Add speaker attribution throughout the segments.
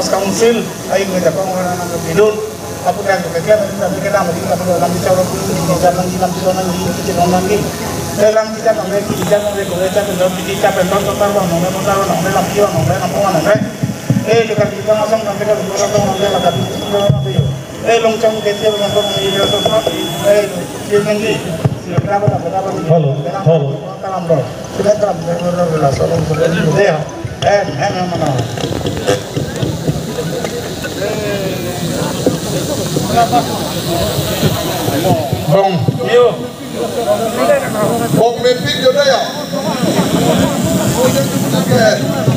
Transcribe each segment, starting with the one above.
Speaker 1: Council ay ngajak orang nang bidun aku kan kekia tapi kita mesti kita dalam bicara dalam dalam dalam dalam dalam kita nang kita nang kita dalam kita penton total nang nang nang nang kiwa nang nang nang nang eh juga kita langsung nang kita nang nang eh longcong kecil nang nang eh nanti
Speaker 2: halo halo
Speaker 1: kalam do sudah kalam
Speaker 2: Bong, bong mimpi jodoh ya.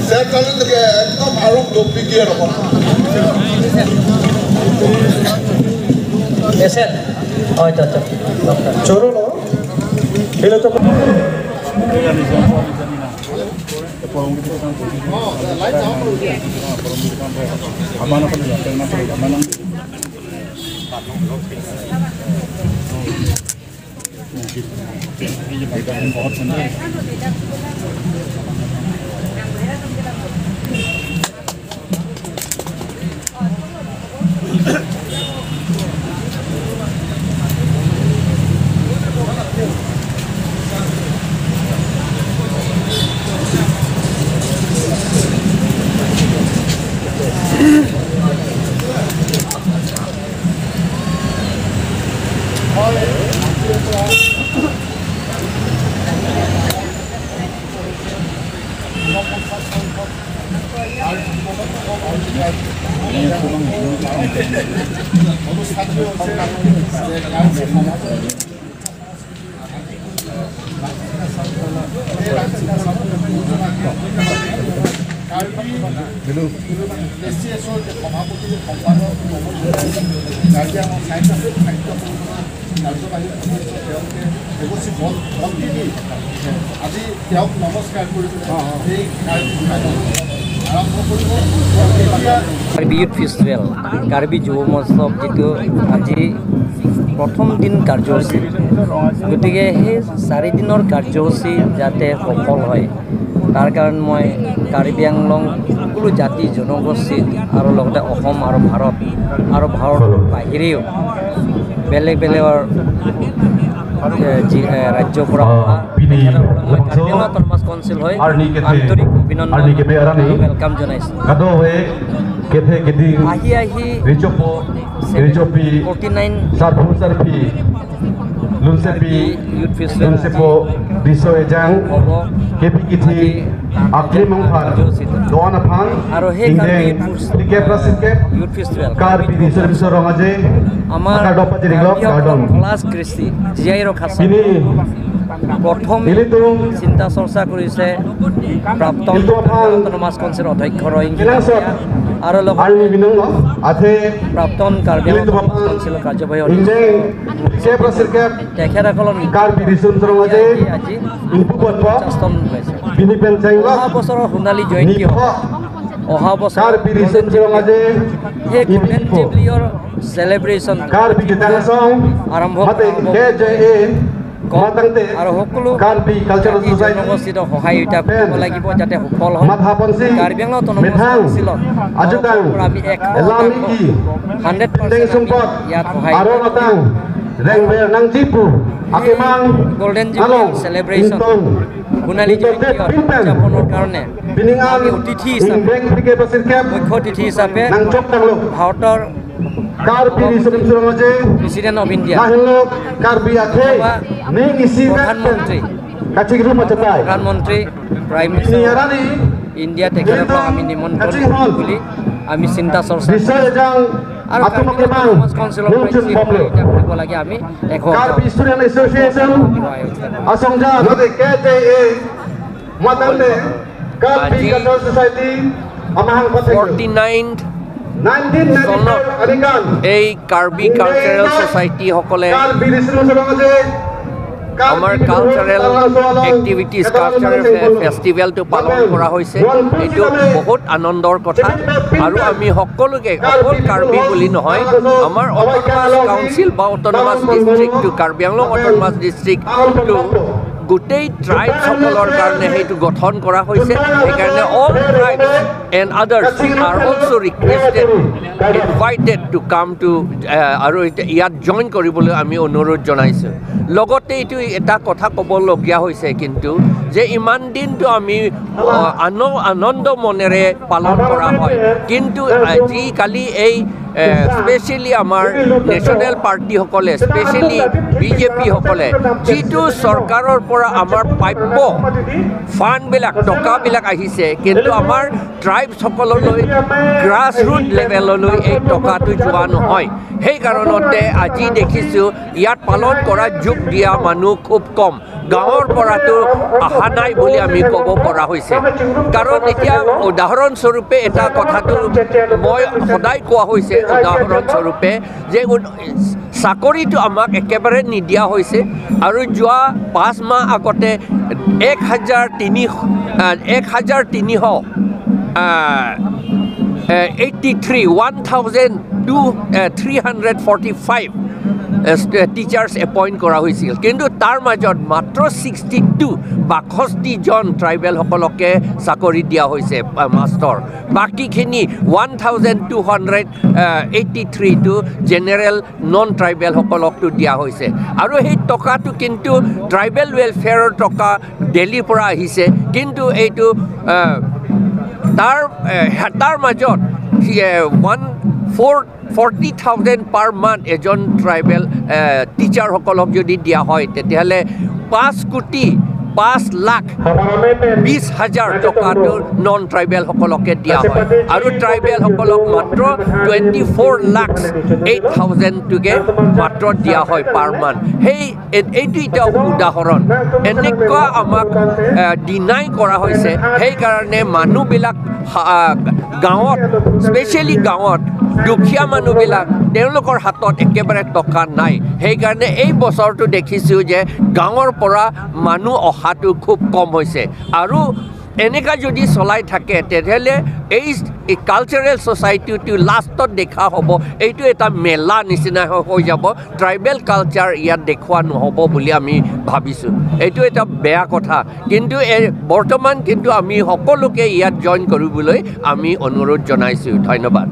Speaker 2: Saya kalau tu ke, ekdom aruk do pikir apa?
Speaker 3: Eser, oh itu itu.
Speaker 1: Coro lo, bila tu.
Speaker 3: Karbi youth festival Karbi যুৱ মহোৎসৱ যিটো আজি প্ৰথম দিন কাৰ্যসূচী, গতিকে সেই চাৰিদিনৰ কাৰ্যসূচী যাতে সফল হয় তাৰ কাৰণে মই কাৰ্বি আংলং সকলো জাতি জনগোষ্ঠী আৰু লগতে অসম আৰু ভাৰত আৰু ভাৰতৰ বাহিৰেও বেলেগ বেলেগৰ ৰাজ্যৰ পৰা অহা তেখেতসকলক মই কাৰ্বি আংলং অট'নমাছ কাউন্সিল হৈ আন্তৰিক অভিনন্দন welcome জনাইছোঁ। আহি আহি 49 youth festival আৰু সেই ইউথ ফেষ্টিভেল আমাৰ কলা কৃষ্টি জীয়াই ৰখা প্ৰথম চিন্তা চৰ্চা কৰিছে প্ৰাপ্তন অট'নমাছ কাউন্সিলৰ অধ্যক্ষ ৰহিং আৰু লগতে প্ৰাক্তন কাৰ্বি আংলং কাউন্সিলৰ কাৰ্যবাহী তেখেতসকলৰ আজি 50তম হৈছে। অহা বছৰৰ সোণালী জয়ন্তী হ'ব। অহা বছৰ সেই গল্ডেন জুবলিৰ চেলিব্ৰেশ্যন আৰম্ভ আৰু সকলো জনগোষ্ঠীক সহায়তা কৰিব লাগিব যাতে সফল হয়। কাৰ্বি আংলং অট'নমাছ কাউন্সিলত আমি 100% ইয়াত সহায় গল্ডেন জুবলি চেলিব্ৰেশ্যন সোণালী জয়ন্তী উদযাপনৰ কাৰণে আমি অতিথি হিচাপে, মুখ্য অতিথি হিচাপে ভাৰতৰ প্ৰেচিডেণ্ট অফ ইণ্ডিয়া প্ৰধানমন্ত্ৰী প্ৰাইম মিনিষ্টাৰ ইণ্ডিয়া তেখেতসকলক আমি নিমন্ত্ৰণ কৰিম বুলি আমি চিন্তা চৰ্চা আৰু কাৰ্বি কাউন্সিলৰ কৰিব লাগে। আমি
Speaker 4: এই কাৰ্বি কালচাৰেল ছ'চাইটিসকলে আমাৰ কালচাৰেল এক্টিভিটিজ, কালচাৰেল ফেষ্টিভেলটো পালন কৰা হৈছে। এইটো বহুত আনন্দৰ কথা আৰু আমি সকলোকে, অকল কাৰ্বি বুলি নহয়, আমাৰ অট'নমাছ কাউন্সিল বা অট'নমাছ ডিষ্ট্ৰিক্টটো, কাৰ্বি আংলং অট'নমাছ ডিষ্ট্ৰিক্টটো গোটেই ট্ৰাইবছসকলৰ কাৰণে সেইটো গঠন কৰা হৈছে। সেইকাৰণে all tribes and others are also requested, invited to come to আৰু ইয়াত জইন কৰিবলৈ আমি অনুৰোধ জনাইছোঁ। লগতে এইটো এটা কথা ক'বলগীয়া হৈছে কিন্তু যে ইমান দিনটো আমি আনন্দ মনেৰে পালন কৰা হয়, কিন্তু আজিকালি এই স্পেচিয়েলি আমাৰ নেশ্যনেল পাৰ্টিসকলে, স্পেচিয়েলি বিজেপিসকলে যিটো চৰকাৰৰ পৰা আমাৰ প্ৰাপ্য ফাণ্ডবিলাক, টকাবিলাক আহিছে, কিন্তু আমাৰ ট্ৰাইবছসকললৈ গ্ৰাছ ৰুট লেভেললৈ এই টকাটো যোৱা নহয়। সেই কাৰণতে আজি দেখিছোঁ ইয়াত পালন কৰা যোগ দিয়া মানুহ খুব কম, গাঁৱৰ পৰাতো অহা নাই বুলি আমি ক'ব পৰা হৈছে। কাৰণ এতিয়া উদাহৰণস্বৰূপে এটা কথাটো মই সদায় কোৱা হৈছে, উদাহৰণস্বৰূপে যে চাকৰিটো আমাক একেবাৰে নিদিয়া হৈছে আৰু যোৱা 5 মাহ আগতে 1383 12,345 টিচাৰ্ছ এপইণ্ট কৰা হৈছিল, কিন্তু তাৰ মাজত মাত্ৰ 62 62জন ট্ৰাইবেলসকলকে চাকৰি দিয়া হৈছে মাষ্টৰ, বাকীখিনি 1283টো জেনেৰেল নন ট্ৰাইবেলসকলকতো দিয়া হৈছে। আৰু সেই টকাটো কিন্তু ট্ৰাইবেল ৱেলফেয়াৰৰ টকা দিল্লীৰ পৰা আহিছে, কিন্তু এইটো তাৰ মাজত 40,000 পাৰ মান্থ এজন ট্ৰাইবেল টিচাৰসকলক যদি দিয়া হয়, তেতিয়াহ'লে 5,05,20,000 টকাটো নন ট্ৰাইবেলসকলকে দিয়া হয় আৰু ট্ৰাইবেলসকলক মাত্ৰ 24,08,000টোকে মাত্ৰ দিয়া হয় পাৰ মান্থ। সেই এইটো এতিয়া উদাহৰণ, এনেকুৱা আমাক ডিনাই কৰা হৈছে। সেইকাৰণে মানুহবিলাক গাঁৱত, স্পেচিয়েলি গাঁৱত দুখীয়া মানুহবিলাক, তেওঁলোকৰ হাতত একেবাৰে টকা নাই। সেইকাৰণে এই বছৰটো দেখিছোঁ যে গাঁৱৰ পৰা মানুহ অহাটো খুব কম হৈছে আৰু এনেকুৱা যদি চলাই থাকে তেতিয়াহ'লে এই কালচাৰেল ছ'চাইটিটো লাষ্টত দেখা হ'ব, এইটো এটা মেলা নিচিনা হৈ যাব, ট্ৰাইবেল কালচাৰ ইয়াত দেখুওৱা নহ'ব বুলি আমি ভাবিছোঁ। এইটো এটা বেয়া কথা, কিন্তু বৰ্তমান কিন্তু আমি সকলোকে ইয়াত জইন কৰিবলৈ আমি অনুৰোধ জনাইছোঁ। ধন্যবাদ।